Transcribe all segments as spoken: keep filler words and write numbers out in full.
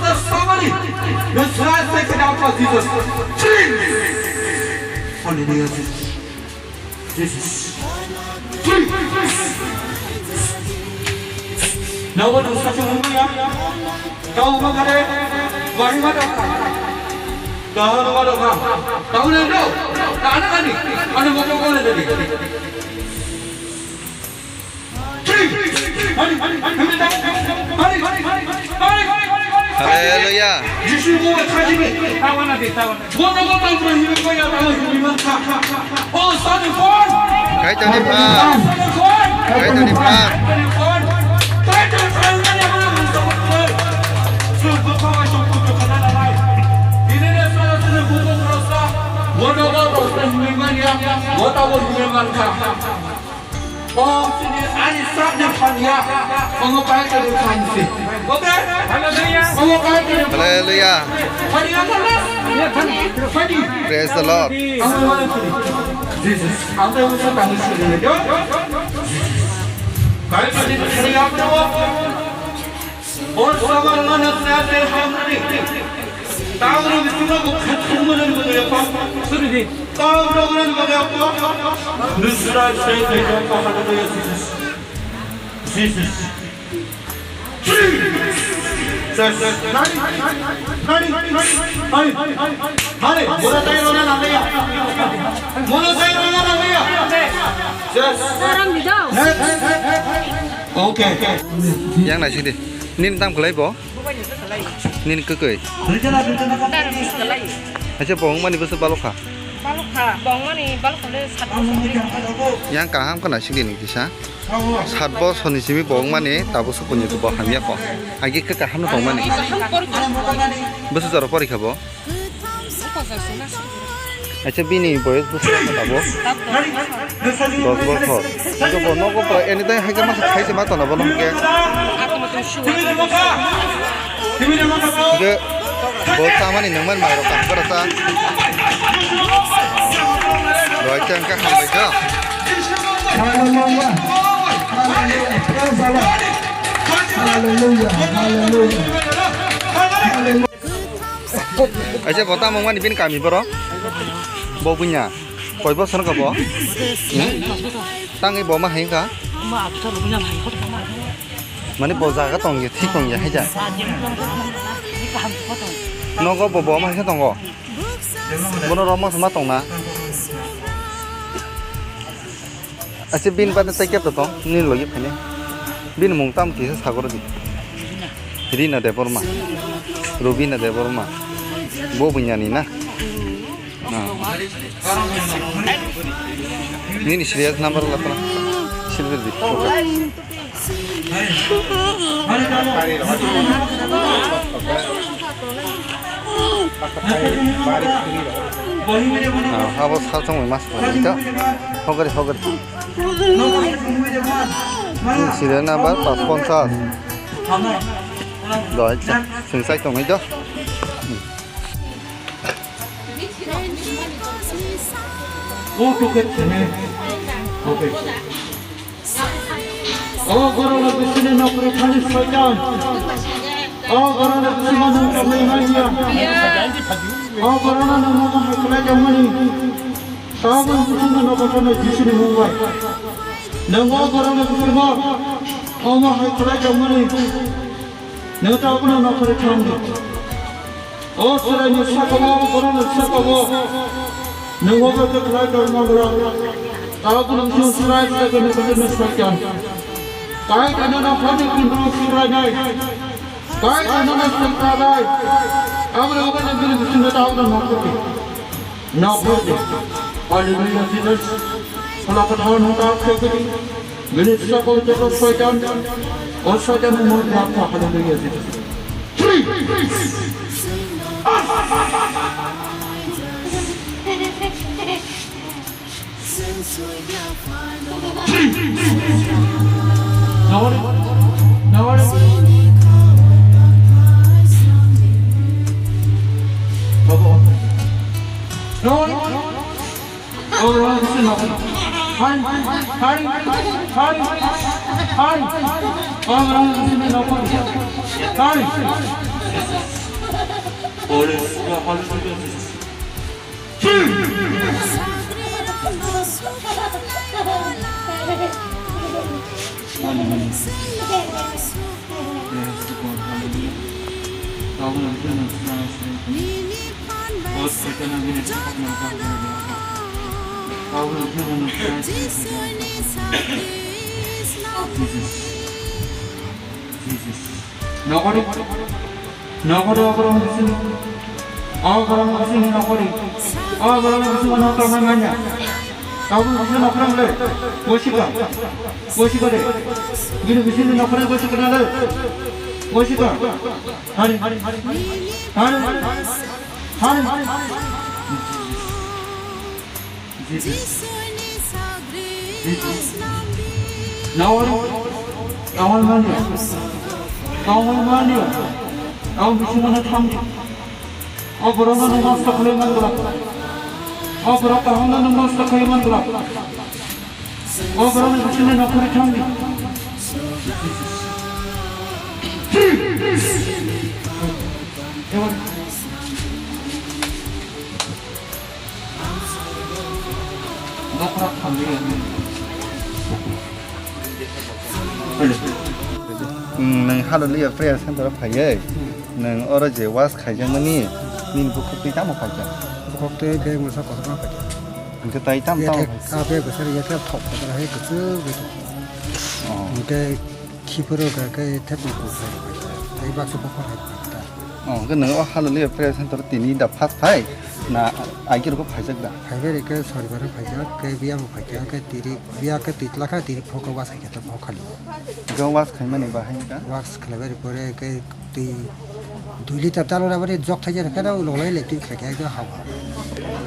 Somebody, let's rise, take it out for Jesus. Free. Hallelujah, Jesus. Jesus. Free. Now what is such a woman? Kau magare, wari madaka. Kau madaka. Kau nendo. Kana kani. Anu moko kone jadi. Hallelujah. Kaitoni pha. Kaitoni pha. Wota bo himui mankha. O chini ani sakni thangya, omo kai kani thangsi. Okay? Omo kai kani Hallelujah. Thangya thangya. Thangya. Praise the Lord. Omo kai kani. Jesus. Ang tayo sa tayo sa tayo. Kai kani thangya ko. O sabar mana sate hamri. Tauro bisingo bukhat kumana ni bukya pa. Suri. Tauro mana ni bukya pa. Nusra sai sai pa. Hallelujah, Jesus. Jesus. Jesus. Nari, nari, nari, nari. Hare, mona tayo na na ya. Mona tayo na na ya. Yes. Next. Okay. Yang nai sidi. Nini tam kwlai bo? Nini kwkwi? Acha bo wngmani bwswk balokha? Balokha, bo wngmani balokha le sat bosor kwrwi. Yang kaham khna sidi nini kisa. Sat bosorni simi bo wngmani tabuk swk kunju bo hamya kho. Agi khe kaham no tongmani. Kaham porikha. Bwswk jora porikha bo? Acha bini boyos bwswk tabo? Dos bosor. Hingke bo nogo pura anytime haike masa khaise ma tona bono hingke. Hingke bo chamani nangmani mai rok kaham kora sa. Doi chang ka hambai kha. Hallelujah. Hallelujah. Praise the Lord. Hallelujah. Hallelujah. Hallelujah. Aise bo tamo wngmani bini kami borok? Bo bunya. Koi bosor wngkha bo? Hmm? Tangwi bo ma hai wngkha? Mane bo jaga tongya, thik tongya haija. Nogo bo bo ma hai khe tongo? Bono roma se ma tongna? Ache bini bade tei kebo tong, nini logi phani. Bini mung tamo kisa sagoro di. Rina Debbarma. Rubina Debbarma. Bo bunyani na? Ah. Nini serial number la tong. Silver di. Ah, abo sal tongwi mas tongwi ta. Hogari, hogari. Serial number pas ponchas. Doi, sing sai tongwi do. O tuket sene. Okay. O gorolo bisini nokri thani soitan. O gorolo bisini nokri thani mania. O gorolo nokri thani mania. Tabuk bisini nokri thani Jisuni mungbai. Nang o gorolo bisini omo hai khlai tongmani. Nang tabuk nokri thani. O chwraini saka-o, borokni saka-o, nwng obo khe khlai tongma borok. Tabuk nwng chwng chwrai chwraini kotorni soitan. Kai khe nono hodi kundro chwrainai. Kai khe nono chwngkharnai. Aboni bagwi nwng bini bisingo tabukno nongkhordi. Nongkhordi. Hallelujah, Jesus. Phola kwthar nwng tabuk khe kudi. Bini saka-o joto soitan, o soitan ni mor yakha, hallelujah, Jesus. Free! Free! Nawari, nawari. Baba, nawari. Hai, hai, hai, hai. Hai. Ore, ya, hallelujah, Jesus. Hallelujah. Yes, God, hallelujah. Thank you, Jesus. Jesus. Jesus. Nokori. Nokori oborong bising. Oborong bising nokori. Oborong bising nokori manya. Oborong bising nokori le. Gosika. Gosika de. Gini bising nokori gosika na le. Gosika. Hari. Hari. Hari. Jesus. Jesus. Nawal, nawal manya. Nawal manya. Nawal bising mana thamdi. O borok no nosto khlai man dula. O borok kaham no nosto khlai man dula. O borok no bising no khuri thamdi. Nwng Hallelujah Prayer Center o phaiwi nwng oro je was khaijakmani nini bukhuk twi tamo phaikha? Bukhuk twi bag masa kotorma phaikha. Hwnkhe tai tamo tamo phaikha? Bag bwsari yakhe thok kotor hai kwchwk bai tong. Oh. Hwnkhe khiphuru khe thepma kuthai phaikha. Tai baksa bokhok hai phaikha. Oh, hwnkhe nwng o Hallelujah Prayer Center tini da first phai na agi rokbo phaijak da? Phaibai rikhe soribar phaijak, khe biyamo phaikha, khe tiri, biya khe twi twlakha, tiri phoko was khaikha, phok khali. Hwnkhe was khaimani bahai wngkha? Was khlaibai rikhe pore khe twi dui liter tal rwbani jok thaijak khe no lolai leptwi khaikha, ekdom hao hao.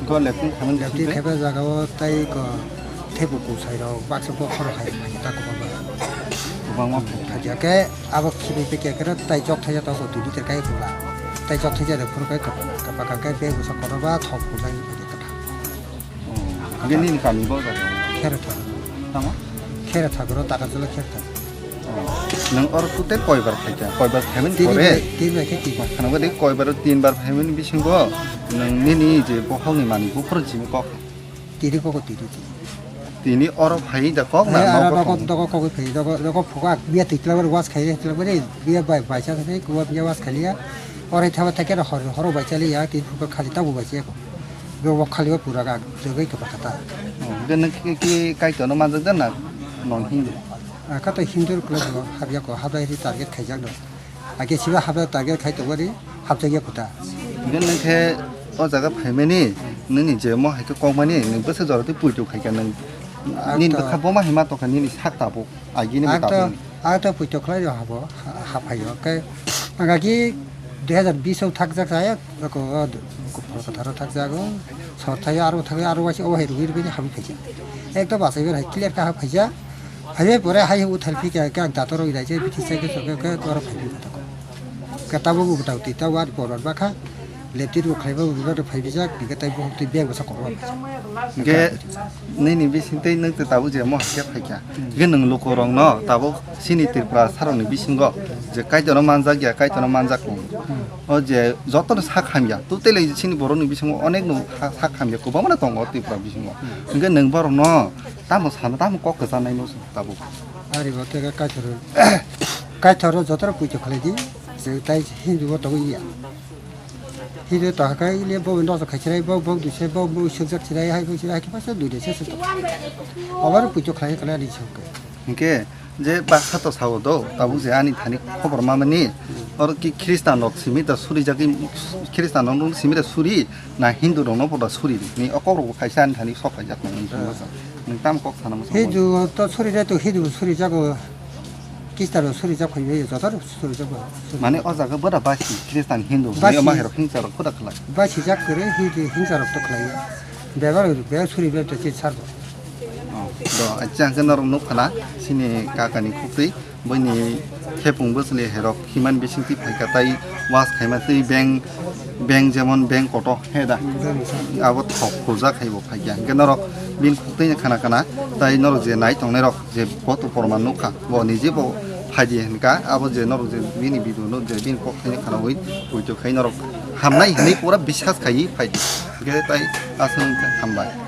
Hwnkhe leptwi khaimani leptwi bisingtwi? Khaiba jagao tai ko thepu kusai rok baksa bokhok rok hai phaikha ta kwbangma. Kwbangma phaikha. Phaikha khe Abo khibi peke khe tai chok thaija tongo twi liter kai khula. Tai chok thaija de phuru kai kwbang. Kwbang kai bag bwsa kotor ba thok khulai ni pake kwthang. Oh, hwnkhe nini kami bo jaga? Kherotha. Tamo? Kherotha goro taka jolo kherotha. Oh. Nwng oro tute koi bar phaikha? Koi bar phaimani pore? Tini bai, tini bai khe tini. Khana bai koi bar tin bar phaimani bisingo nwng nini je bokhokni manwi buphuru simi kok. Tiri kok tiri tiri. Tini oro phai da kok na? Eh, oro nokok nokok nokok kok phai, nokok nokok phuka biya twi twlangmani was khai twlangmani biya bai bai cha khai kuwa biya was khai liya. Oro thaba thake hor horo bai cha liya, tini phuka khali tabu bai cha ko. Biya wok khali o pura ga jogoi ka pakata. Oh, hwnkhe nwng ki, ki Kaitorno manjak da na non Hindu? Ah, kato Hindu rok khlai bo habya ko, habya ri target khaijak do. Ake siba habya target khai tongmani hapjakya kota. Hwnkhe nwng khe o jaga phaimani, nini je mo hai khe kokmani, nwng bwswk jora twi puitu khai kha nwng. Ang nini to bwkha boma hai ma tongkha nini sak tabuk, agini bo ang to, tabuk. Ang to puitu khlai rw habo, ha, ha phaio. Khe ang agi dui hazar bish o thakjak saya, ko, ko, ko, ko, thakjago, sor thaio, aro thaio, aro waisa o hai rwi rwi habwi phaijak. Ekdom bachai ber hai clear kha ha phaijak. Phaibai pore hai o thal phi khe, khe ang dator rok rai je bithi sai khe sok khe oro phai phi kha. Khe tabuk bo tau twi tau ar borok ba kha. Leptwi rok khlai ba bo bibat phai bijak, hingkhe tai bo twi bag bwsa kotor. Hingkhe nini bising tei nwng twi tabuk je mo hai khe phai kha. Hingkhe nwng lukurokno tabuk chini Tripura sarokni bisingo je Kaitorno manjak ya, Kaitorno manjak tongo. O je jotono sak hamya, totally chini borokni bisingo onek no sak hamya kwbangma no tongo Tripura bisingo. Hingkhe nwng borokno tamo sana, tamo kok kwchanai no tabuk. Ari bo khe Kaitor, Kaitor joto rok puito khlai di, je tai Hindu bo tongo iya. Hindu to hakai le bo no khachirai bo, bo dui se bo, bo sujak chirai hai bo chirai hai khe pasa dui de se se to. Abar puito khlai khlai ni chok. Hingke je baksa to sao do, tabuk je ani thani khobor mamani, oro ki Khristan rok simi da suri jagwi, Khristan rok simi da suri, na Hindu rok no bo da suri, ni o kok rok bo kaisa ani thani sok khaijak nang wngkha. Nwng tamo kok sana muchung? Hindu to suri jai to Hindu suri jago, Khristan rok suri jak phai bai, joto rok suri jago. Mane o jaga bwra basi Khristan Hindu, basi. Ni o mahai rok hingsa rok khuda khlai. Basi jak kwrwi Hindu hingsa rok to khlai. Bebak bebak suri bebak to chi sar do. Oh, do, acha hwnkhe norok nukha na, chini kakani khuktwi, buini khepung bwchwlwi herok himan bisingtwi phaikha, tai was khaima twi beng, beng jemon beng koto he da. Abo thok khulja khaibo phaikha. Hwnkhe norok bini khuktwini khana khana, tai norok je nai tongnairok je koto porman nukha, bo nije bo Phaidi hinka, abo je norok je bini video no je bini kok thani khanawi, poito khai norok hamnai hinwi pura biswas khaiwi phaidi. Hingke tai aswk hambai.